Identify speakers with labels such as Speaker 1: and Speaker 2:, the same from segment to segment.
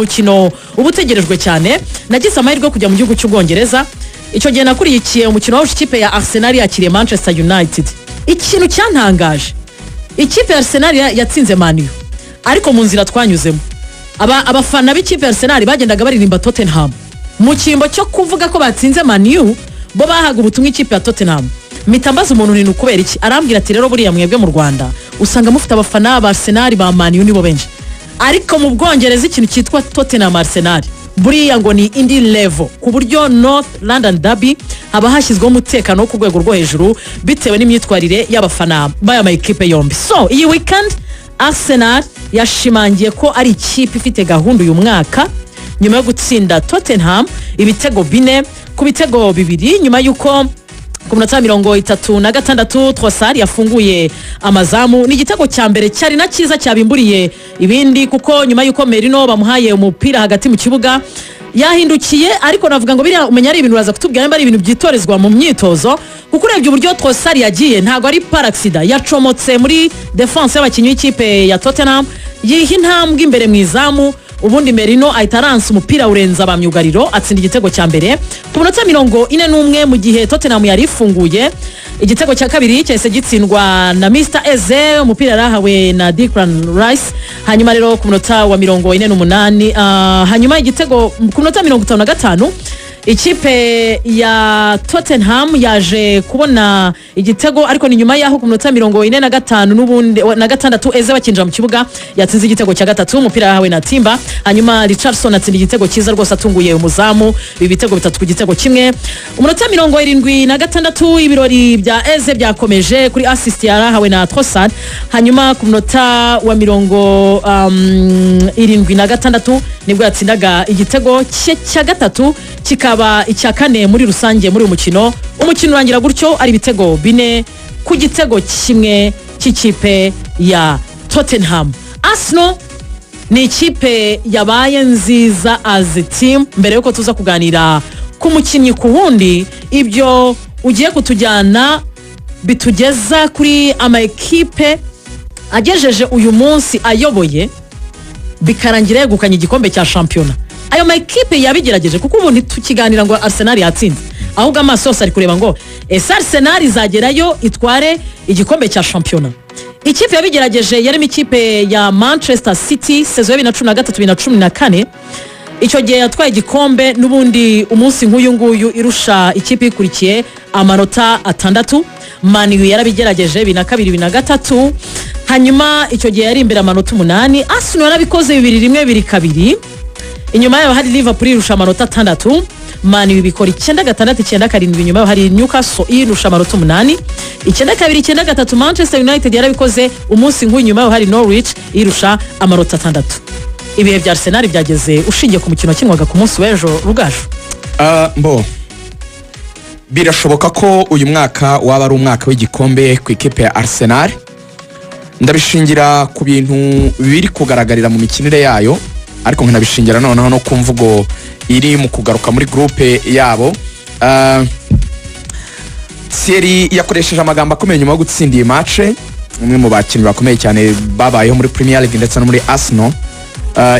Speaker 1: Umukino uba utegerejwe cyane. Nagize amahirwe yo kujya mu gihugu cy'Ubwongereza. Icyo gihe nakurikiye umukino wahuje ikipe ya Arsenal yakiriye Manchester United. Ikintu cyantangaje, ikipe ya Arsenal yatsinze Man U, ariko mu nzira twanyuzemo abafana b'ikipe ya Arsenal bagendaga baririmba Tottenham mu cyimbo cyo kuvuga ko batsinze Man U. Bo bahaga ubutumwa ikipe ya Tottenham. Mpita mbaza umuntu ni ukubera iki? Arambwira ati: "Rero buriya mwebwe mu Rwanda usanga mufite abafana ba Arsenal, ba Man U nibo benshi, ariko mu Bwongereza ikintu cyitwa Tottenham, Arsenal buriya ngo ni indi level, ku buryo North London Derby haba hashyizweho umutekano wo ku rwego rwo hejuru bitewe n'imyitwarire y'abafana b'aya ma ekipe yombi." So iyi weekend Arsenal yashimangiye ko ari ikipe ifite gahunda uyu mwaka, nyuma yo gutsinda Tottenham ibitego 4 ku bitego 2, nyuma y'uko ku minota 36 Trossard yafunguye amazamu. Ni igitego cya mbere cyari na cyiza cyabimburiye ibindi, kuko nyuma y'uko Merino bamuhaye umupira hagati mu kibuga yahindukiye, ariko navuga ngo biriya umenya ari ibintu, uraza kutubwira niba ari ibintu byitorezwa mu myitozo, kuko urebye uburyo Trossard yagiye ntabwo ari par accident. Yacomotse muri defense y'abakinnyi b'ikipe ya Tottenham, yiha intambwe imbere mu izamu, ubundi Merino ahita aransa umupira urenza ba myugariro, atsinda igitego cya mbere ku minota 41, mu gihe Tottenham yari ifunguye. Igitego cya kabiri cyahise gitsindwa na Mr Eze, umupira yarahawe na Declan Rice. Hanyuma rero ku munota wa 48, hanyuma igitego ku minota 55, ikipe ya Tottenham yaje kubona igitego, ariko ni nyuma y'aho ku minota 45 n'ubundi na gatandatu Eze bakinjira mu kibuga yatsinze igitego cya gatatu, umupira yahawe na Timber, hanyuma Richarlison atsinda igitego cyiza rwose atunguye umuzamu, ibi bitego 3 ku gitego 1. Umunota 76 ibirori bya Eze byakomeje kuri assist yarahawe na Trossard. Hanyuma ku munota wa 76 nibwo yatsindaga igitego cye cya gatatu, kikaba icya kane muri rusange muri uyu mukino. Umukino urangira gutyo ari ibitego 4 ku gitego 1 cy'ikipe ya Tottenham. Arsenal ni ikipe yabaye nziza as a team. Mbere yuko tuza kuganira ku mukinnyi ku wundi, ibyo ugiye kutujyana bitugeza kuri ama ekipe agejeje uyu munsi ayoboye bikarangira yegukanye igikombe cya shampiyona. Ayo ma ekipe yabigerageje, kuko ubu ntitukiganira ngo Arsenal yatsinze, ahubwo amaso yose ari kureba ngo ese Arsenal izagerayo itware igikombe cya shampiyona? Ikipe yabigerageje yarimo ikipe ya Manchester City, saison ya 2013 2014. Icyo gihe yatwaye igikombe n'ubundi umunsi nk'uyu nguyu irusha ikipe ikurikiye amanota 6. Man U yarabigerageje 2002, 2003, hanyuma icyo gihe yari imbere amanota 8. Arsenal yarabikoze 2001, 2002, inyuma yayo hari Liverpool irusha amanota 6. Man U ibikora 96, 97, inyuma yayo hari Newcastle irusha amanota 8. 92, 93, Manchester United yarabikoze umunsi nk'uyu, inyuma yayo hari Norwich irusha amanota 6. Ibihe bya Arsenal byageze ushingiye ku mukino wakinwaga ku munsi w'ejo, Rugaju?
Speaker 2: Mbo birashoboka ko uyu mwaka waba ari umwaka w'igikombe ku ikipe ya Arsenal. Ndabishingira ku bintu biri kugaragarira mu mikinire yayo, ariko nkanabishingira noneho no ku mvugo iri mu kugaruka muri groupe yabo. Thierry yakoresheje amagambo akomeye nyuma yo gutsinda iyi match, umwe mu bakinnyi bakomeye cyane babayeho muri Premier League ndetse no muri Arsenal.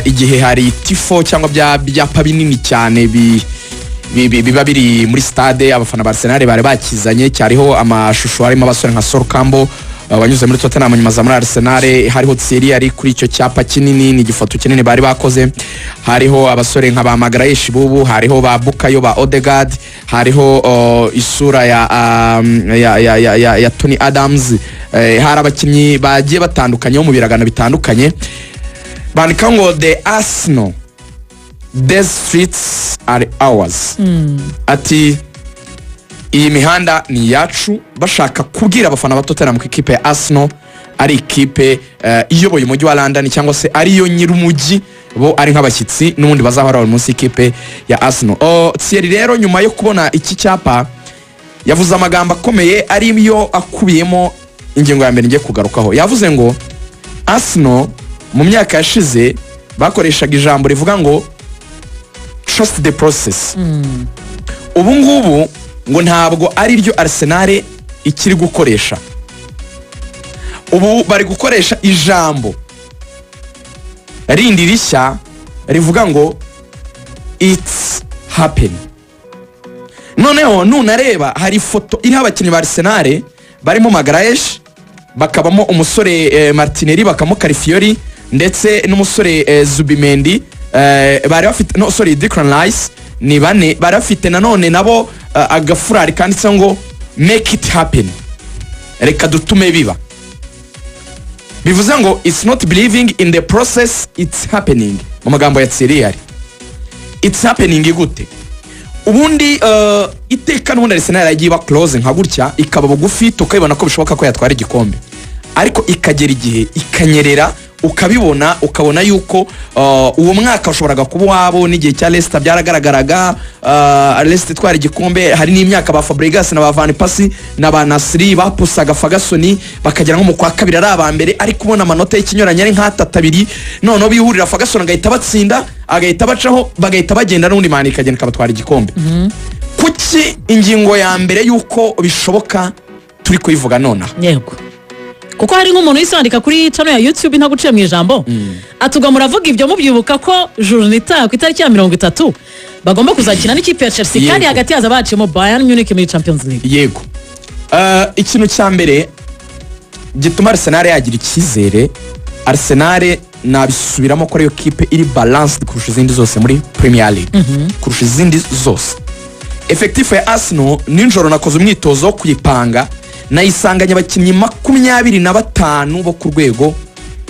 Speaker 2: Igihe hari tifo cyangwa bya byapa binini cyane biba biri muri stade, abafana ba Arsenal bari bakizanye, cyariho amashusho harimo abasore nka Sol Campbell, wanyuze muri Tottenham nyuma za muri Arsenal. Hariho Thierry ari kuri icyo cyapa kinini, ni igifoto kinini bari bakoze. Hariho abasore nka ba Magalhaes bubu, hariho ba Bukayo, ba Odegaard, hariho isura ya Tony Adams. Hari abakinnyi bagiye batandukanye bo mu biragano bitandukanye, bandika ngo "The Arsenal, these streets are ours", ati iyi mihanda ni iyacu, bashaka kubwira abafana ba Tottenham ko ikipe ya Arsenal ari ikipe iyoboye umujyi wa London, cyangwa se ariyo nyir'umujyi, bo ari nk'abashyitsi n'ubundi bazahora bari munsi y'ikipe ya Arsenal. Oh, Thierry rero nyuma yo kubona iki cyapa yavuze amagambo akomeye ariyo akubiyemo ingingo ya mbere ngiye kugarukaho. Yavuze ngo Arsenal mu myaka yashize bakoreshaga ijambo rivuga ngo "trust the process". Ubu ngubu ngo ntabwo ari ryo Arsenal ikiri gukoresha, ubu bari gukoresha ijambo rindi rishya. Rivuga ngo "It's happen". Noneho nunareba, hari ifoto iriho abakinnyi ba Arsenal barimo Magalhaes, bakabamo umusore Martinelli, bakabamo Calafiori ndetse n'umusore Zubimendi. Bari bafite, no sorry, Declan Rice. Ni bane. Bari bafite nanone nabo agafurari kanditseho ngo "Make it happen", reka dutume biba. Bivuze ngo "It's not believing in the process, it's happening". Mu magambo ya Thierry, it's happening gute? Ubundi iteka n'ubundi Arsenal yagiye iba close nka gutya, ikaba bugufi, tukabibona ko bishoboka ko yatwara igikombe, ariko ikagera igihe ikanyerera, ukabibona, ukabona yuko uwo mwaka washoboraga kuba uwabo. N'igihe cya Leicester byaragaragaraga, Leicester itwara igikombe. Hari n'imyaka ba Fabregas na ba Van Persie na ba Nasri bapusaga Ferguson, bakagera nko mu kwa kabiri ari aba mbere, ariko ubona amanota y'ikinyuranyo ari nk'atatu, abiri. Noneho bihurira, Ferguson agahita batsinda, agahita bacaho, bagahita bagenda, n'ubundi Man ikagenda ikabatwara igikombe. Kuki ingingo ya mbere y'uko bishoboka turi kuyivuga nonaha?
Speaker 1: Yego, kuko hari nk'umuntu wese wandika kuri channel ya YouTube, ntaguciye mu ijambo, atuga muravuga ibyo mubyibuka ko journée itaha ku itariki ya 30 bagomba kuzakina n'ikipe ya Chelsea, kandi hagati yaza baciyemo Bayern Munich muri Champions League.
Speaker 2: Yego. Ikintu cya mbere gituma Arsenal yagira icyizere, Arsenal nabisubiramo ko ariyo kipe iri balanced kurusha izindi zose muri Premier League, kurusha izindi zose. Effectif ya Arsenal, nijoro nakoze umwitozo wo kuyipanga, nayisanganye abakinnyi 25 bo ku rwego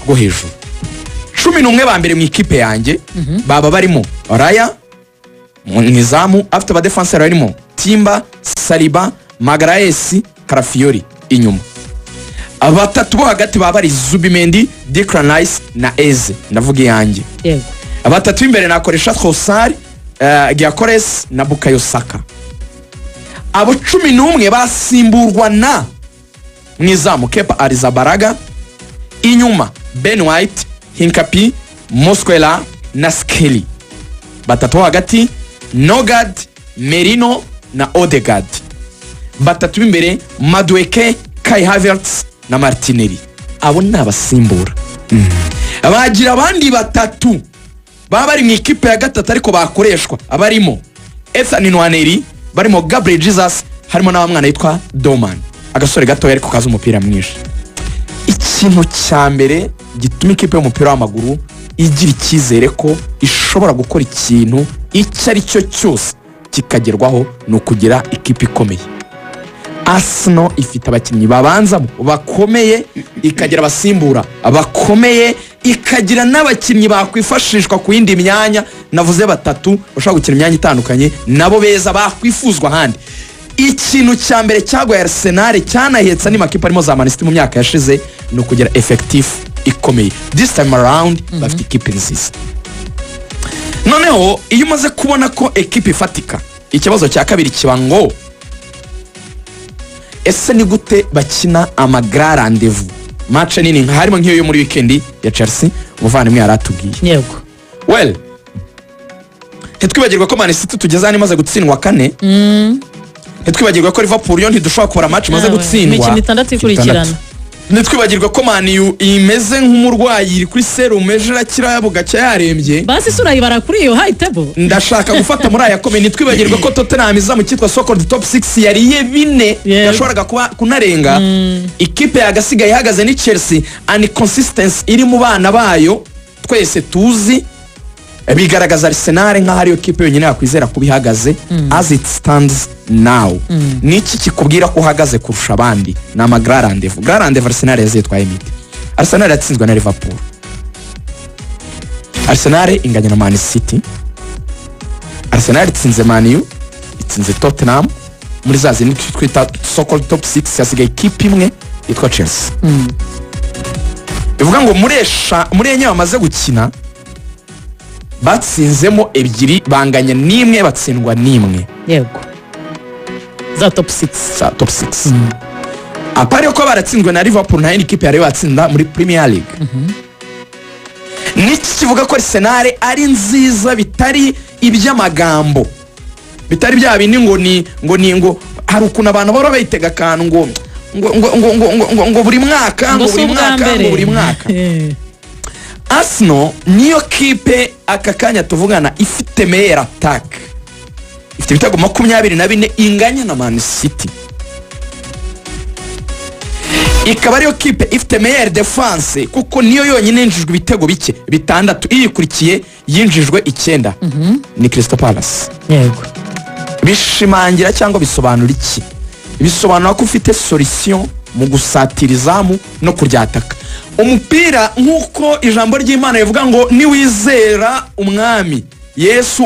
Speaker 2: rwo hejuru. 11 ba mbere mu ikipe yanjye baba barimo Raya mu izamu, afite abadefanseri barimo Timber, Saliba, Magalhaes, Calafiori inyuma. Batatu bo hagati baba bari Zubimendi, Declan Rice na Eze. Ndavuga iyanjye. Batatu b'imbere nakoresha Trossard, Gyökeres na Bukayo Saka. Abo 11 basimburwa na mu izamu Kepa Arrizabalaga, inyuma Ben White, Hincapie, Mosquera na Skelly. Batatu bo hagati Norgaard, Merino na Odegaard. Batatu b'imbere Madueke, Kai Havertz na Martinelli. Abo ni abasimbura. Bagira abandi batatu baba bari mu ikipe ya gatatu ariko bakoreshwa, abarimo Ethan Nwaneri, barimo Gabriel Jesus, harimo n'aba mwana yitwa Dowman, agasore gatoya ariko kazi umupira mwinshi. Ikintu cya mbere gituma ikipe y'umupira w'amaguru igira icyizere ko ishobora gukora ikintu icyo ari cyo cyose kikagerwaho ni ukugira ikipe ikomeye. Arsenal ifite abakinnyi babanzamo bakomeye, ikagira abasimbura bakomeye, ikagira n'abakinnyi bakwifashishwa ku yindi myanya navuze, batatu bashobora gukina imyanya itandukanye, nabo beza bakwifuzwa ahandi. Ikintu cya mbere cyagoye Arsenal, cyanahetse andi makipe arimo za Man City mu myaka yashize, ni ukugira effectif ikomeye. This time around bafite ikipe nziza. Noneho iyo umaze kubona ko ekipe ifatika, ikibazo cya kabiri kiba ngo ese ni gute bakina ama grands rendez-vous, match nini, nka harimo nk'iyo yo muri weekend ya Chelsea umuvandimwe yari atubwiye? Well, ntitwibagirwe ko Man City tugeze hano imaze gutsindwa kane. Ntitwibagirwe ko Liverpool yo ntidushobora kubara match imaze
Speaker 1: Yawe,
Speaker 2: gutsindwa.
Speaker 1: Imikino itandatu ikurikirana.
Speaker 2: Ntitwibagirwe ko Man U imeze nk'umurwayi, iri kuri serumu, ejo irakira bugacya yarembye.
Speaker 1: Basi isura yibara kuri iyo high table.
Speaker 2: Ndashaka gufata muri aya akomeye. Ntitwibagirwe ko Tottenham iza mu cyitwa so-called top 6 yariye bine, yashoboraga kuba kunarenga. Ikipe yagasigaye ihagaze ni Chelsea, and consistency iri mu bana bayo twese tuzi bigaragaza Arsenal nk'aho ariyo kipe yonyine yakwizera kuba ihagaze as it stands now. Niki kikubwira ko uhagaze kurusha abandi? Ni ama grands rendez-vous. Grand rendez-vous Arsenal yazitwaye mite? Arsenal yatsinzwe na Liverpool, Arsenal inganya na Man City, Arsenal itsinze Man U, itsinze Tottenham. Muri za zindi twita so-called top 6 hasigaye ikipe imwe yitwa Chelsea. Bivuga ngo muri enye bamaze gukina, batsinzemo ebyiri, banganya n'imwe, batsindwa n'imwe.
Speaker 1: Yego, za top 6.
Speaker 2: Za top 6, à part ko baratsinzwe na Liverpool, nta yindi kipe yari batsinda muri Premier League. Niki kivuga ko Arsenal ari nziza, bitari iby'amagambo, bitari bya bindi ngo ni ngo hari ukuntu abantu bahora bayitega akantu ngo ngo ngo ngo ngo ngo ngo buri mwaka, ngo
Speaker 1: si
Speaker 2: buri
Speaker 1: ubwa
Speaker 2: mwaka, ngo
Speaker 1: mbere.
Speaker 2: buri mwaka? Arsenal niyo kipe aka kanya tuvugana ifite meilleure attaque, ifite ibitego 24, inganya na Man City, ikaba ariyo kipe ifite meilleure défense, kuko niyo yonyine yinjijwe ibitego bike, bitandatu. Iyikurikiye yinjijwe icyenda, ni Crystal Palace. Bishimangira cyangwa bisobanura iki? Bisobanura ko ufite solution mu gusatira izamu no kuryataka. Umupira, nk'uko ijambo ry'Imana rivuga ngo niwizera Umwami Yesu,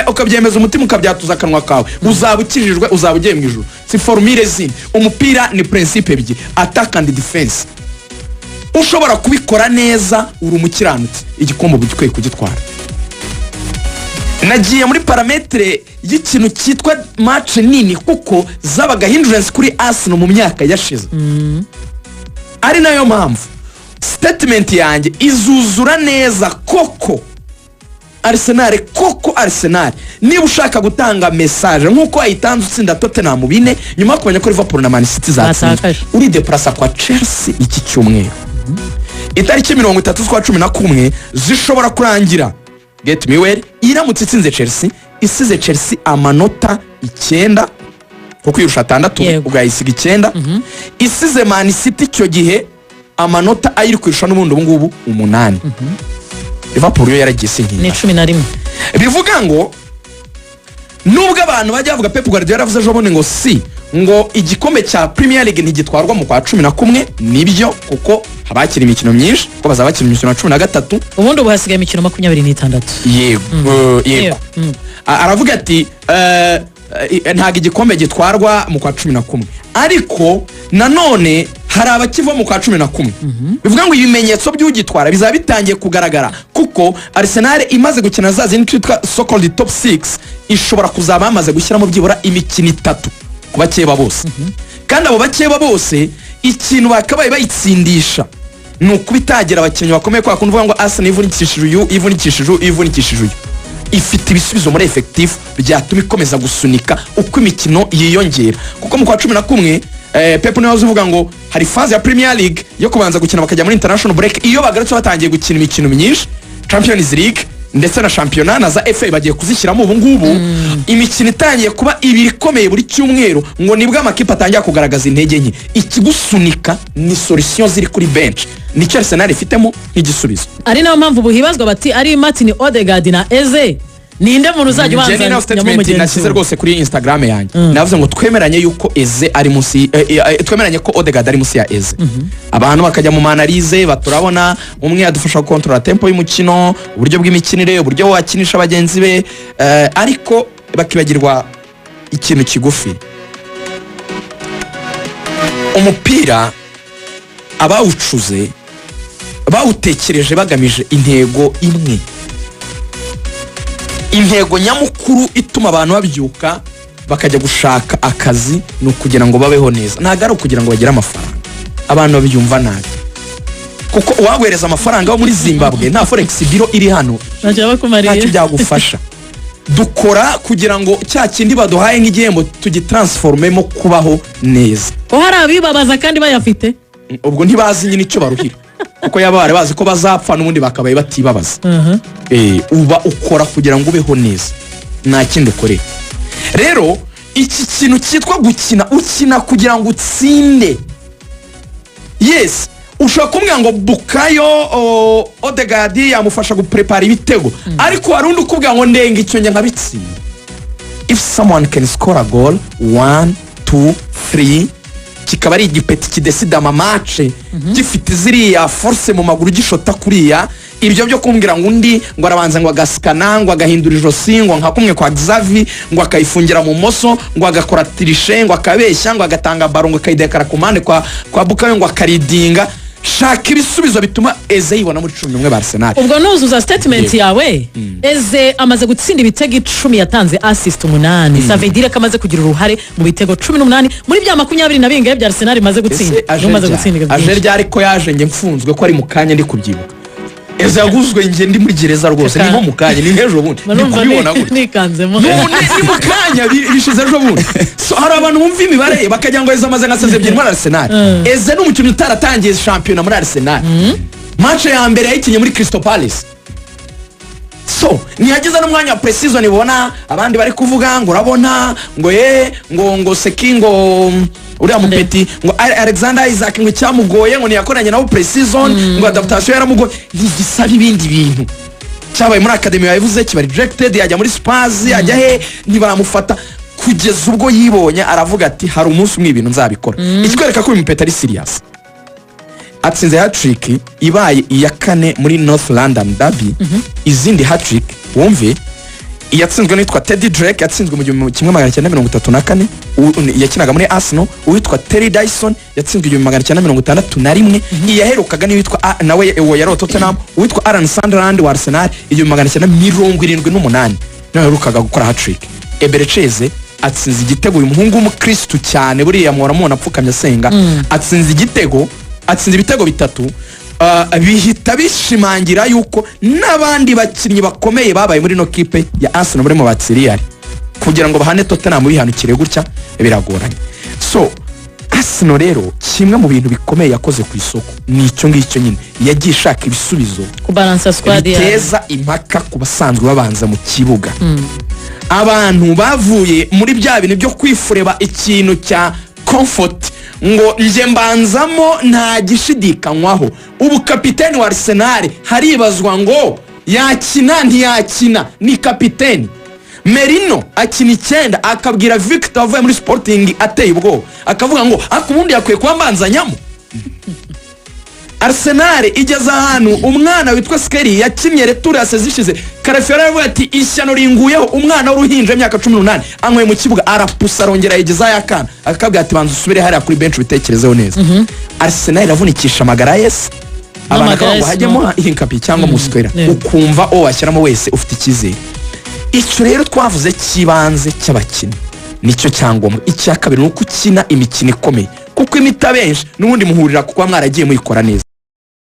Speaker 2: ukabyemeza umutima, ukabyatuza akanwa kawe, uzaba ukijijwe, uzaba ugiye mu ijuru. Si formule zindi. Umupira ni principe ebyiri, attack and defense. Ushobora kubikora neza, uri umukiranutsi, igikombe uba ugikwiye kugitwara. Nagiye muri paramètre y'ikintu cyitwa match nini, kuko zabaga hindrance kuri Arsenal mu myaka yashize, ari nayo mpamvu statement yanjye izuzura neza. Koko Arsenal, koko Arsenal, niba ushaka gutanga message nk'uko wayitanze utsinda Tottenham bine, nyuma yo kumenya ko Liverpool na Man City zatsinzwe,
Speaker 1: Batakaje.
Speaker 2: uri déplaça kwa Chelsea iki cyumweru, itariki 30 z'ukwa 11, zishobora kurangira, get me well, iramutse itsinze Chelsea, isize Chelsea amanota 9, kuko irusha atandatu, ubwayisiga 9, isize Man City icyo gihe amanota ayiri kurusha n'ubundi ubu ngubu 8. Liverpool yo yaragiye
Speaker 1: Ni
Speaker 2: sinkina.
Speaker 1: 11.
Speaker 2: Bivuga ngo nubwo abantu bajya bavuga, Pep Guardiola yaravuze ejo bundi ngo si ngo igikombe cya Premier League ntigitwarwa mu kwa 11, nibyo, kuko haba hakiri imikino myinshi, kuko bazaba bakina imikino ya 13.
Speaker 1: Ubundi ubu hasigaye imikino 26.
Speaker 2: Yego, yego. Aravuga ati ntabwo igikombe gitwarwa mu kwa 11, ariko nanone hari abakiva mu kwa 11. Bivuga ngo ibimenyetso by'ugitwara bizaba bitangiye kugaragara, kuko Arsenal imaze gukina za zindi twitwa so called top 6, ishobora kuzaba yamaze gushyiramo byibura imikino itatu ku bakeba bose. Kandi abo bakeba bose, ikintu bakabaye bayitsindisha ni ukuba itagira abakinnyi bakomeye, kwa kundi uvuga ngo Arsenal ivunikishije uyu, ivunikishije uyu, ivunikishije uyu, ifite ibisubizo muri effectif byatuma ikomeza gusunika uko imikino yiyongera. Kuko mu kwa 11, Pep niwe waza uvuga ngo hari phase ya Premier League yo kubanza gukina, bakajya muri international break. Iyo bagarutse batangiye gukina imikino myinshi, Champions League ndetse na shampiyona na za FA bagiye kuzishyiramo ubu ngubu, imikino itangiye kuba ibiri ikomeye buri cyumweru, ngo nibwo amakipe atangira kugaragaza intege nke. Ikigusunika ni solution ziri kuri bench, nicyo Arsenal ifitemo nk'igisubizo.
Speaker 1: Ari nayo mpamvu buhibazwa bati ari Martin Odegaard na Eze, ninde muntu uzajya
Speaker 2: Njye
Speaker 1: ubanza
Speaker 2: ni nayo statement
Speaker 1: mugenzi
Speaker 2: nashyize
Speaker 1: we?
Speaker 2: rwose kuri Instagram yanjye. Navuze ngo twemeranye yuko Eze ari munsi, twemeranye ko Odegaard ari munsi ya Eze. Abantu bakajya mu ma analyse, baturabona umwe yadufasha gukontorora tempo y'umukino, uburyo bw'imikinire, uburyo wakinisha bagenzi be, ariko bakibagirwa ikintu kigufi. Umupira abawucuze bawutekereje bagamije intego imwe. Intego nyamukuru ituma abantu babyuka bakajya gushaka akazi ni ukugira ngo babeho neza, ntabwo ari ukugira ngo bagire amafaranga. Abantu babyumva nabi, kuko uwaguhereza amafaranga wo muri Zimbabwe, nta forex bureau iri hano,
Speaker 1: Ntacyo yaba akumariye.
Speaker 2: ntacyo byagufasha. Dukora kugira ngo cya kindi baduhaye nk'igihembo tugitransformemo kubaho neza.
Speaker 1: Ko hari abibabaza kandi bayafite?
Speaker 2: Ubwo ntibazi nyine icyo baruhira, kuko yaba bari bazi ko bazapfa n'ubundi bakabaye batibabaza. Uba ukora kugira ngo ubeho neza, nta kindi ukorera. Rero iki kintu cyitwa gukina, ukina kugira ngo utsinde. Yes, ushobora kumbwira ngo Bukayo Odegaard yamufasha guprepara ibitego, ariko hari undi ukubwira ngo ndenga icyo, njye nkabitsinda. If someone can score a goal, one, two, three, kikaba ari igipeti kidesida ama match, gifite ziriya force mu maguru, gishota kuriya, ibyo byo kumbwira ngo undi ngo arabanza ngo agasikana, ngo agahindura ijosi, ngo nka kumwe kwa Xavi, ngo akayifungira mu moso, ngo agakora triche, ngo akabeshya, ngo agatanga ballon, ngo akayidekara ku mpande kwa Bukayo, ngo akaridinga. Shaka ibisubizo bituma Eze yibona muri 11 ba Arsenal.
Speaker 1: Ubwo nuzuza statement yawe, Eze amaze gutsinda ibitego 10, yatanze assist 8. Ça veut dire ko amaze kugira uruhare mu bitego 18 muri bya makumyabiri na bingahe bya Arsenal imaze gutsinda.
Speaker 2: Ese aje
Speaker 1: Niwe umaze
Speaker 2: ryari?
Speaker 1: gutsinda
Speaker 2: Aje
Speaker 1: byinshi.
Speaker 2: ryari, ko yaje njye mfunzwe, ko ari mu kanya ndi kubyibuka? Eze yaguzwe njye ndi muri gereza rwose, ni nko mu kanya, ni nk'ejo bundi ndi
Speaker 1: Barumva
Speaker 2: kubibona gutya.
Speaker 1: Nikanzemo.
Speaker 2: None ni mu kanya, bishize ejo bundi. So, hari abantu bumva imibare ye bakagira ngo Eze amaze nka saison ebyiri muri Arsenal. Eze ni umukinnyi utaratangiye shampiyona muri Arsenal. Match ya mbere yayikinnye muri Crystal Palace. So ntiyageze n'umwanya wa pre-season. Ibona abandi bari kuvuga ngo urabona ngo ye ngo seki ngo uriya
Speaker 1: Nde?
Speaker 2: mupeti ngo Alexander Isak, ngo icyamugoye ngo ntiyakoranye nabo pre-season, ngo adaptation yaramugoye. Ntigisaba ibindi bintu cyabaye muri academy, yabivuze, kiba rejected, yajya muri Spurs, yajya he, ntibaramufata, kugeza ubwo yibonye aravuga ati: "Hari umunsi umwe ibintu nzabikora." Ikikwereka ko uyu mupeti ari serious, atsinze hat-trick ibaye iya kane muri North London Derby. Izindi hat-trick, wumve, iyatsinzwe n'uwitwa Teddy Drake, yatsinzwe mu 1934, yakinaga muri Arsenal. Uwitwa Terry Dyson yatsinzwe 1961. Iyaherukaga n'uwitwa nawe uwo yari uwa Tottenham, uwitwa Alan Sunderland wa Arsenal, 1978 nawe yaherukaga gukora hat-trick. Eberechi Eze atsinze igitego, uyu muhungu w'umukristu cyane, buriya muhora mubona apfukamye asenga, atsinze igitego, atsinze ibitego bitatu. Bihita bishimangira yuko n'abandi bakinnyi bakomeye babaye muri ino kipe ya Arsenal barimo ba Thierry, kugira ngo bahane Tottenham bihanukire gutya biragoranye. So Arsenal rero, kimwe mu bintu bikomeye yakoze ku isoko ni icyo ngicyo nyine, yagiye ishaka ibisubizo
Speaker 1: kubalansa squad yayo.
Speaker 2: biteza impaka ku basanzwe babanza mu kibuga. Abantu bavuye muri bya bintu byo kwifureba ikintu cya comfort, ngo njye mbanzamo nta gishidikanywaho. Ubu kapiteni wa Arsenal haribazwa ngo yakina ntiyakina, ni kapiteni. Merino akina icyenda, akabwira Victor wavuye muri Sporting ateye ubwoba, akavuga ngo ariko ubundi yakwiye kuba mbanzanyamo. Arsenal igeze ahantu umwana witwa Skelly yakinnye retour ya saison ishize, Calafiori aravuga ati: "Ishyano ringuyeho." Umwana w'uruhinja w'imyaka 18 anyweye mu kibuga, arapusa, arongera yigezaho akana, akakabwira ati: "Banza usubire hariya kuri bench ubitekerezeho neza." Arsenal iravunikisha Magalhaes, abantu akavuga ngo
Speaker 1: Magalhaes,
Speaker 2: hajyemo Hincapié cyangwa Mosquera, ukumva uwo washyiramo wese ufite icyizere. Icyo rero twavuze cy'ibanze cy'abakinnyi nicyo cyangombwa. Icya kabiri ni uko ukina imikino ikomeye, kuko imita benshi n'ubundi muhurira kuba mwaragiye muyikora neza.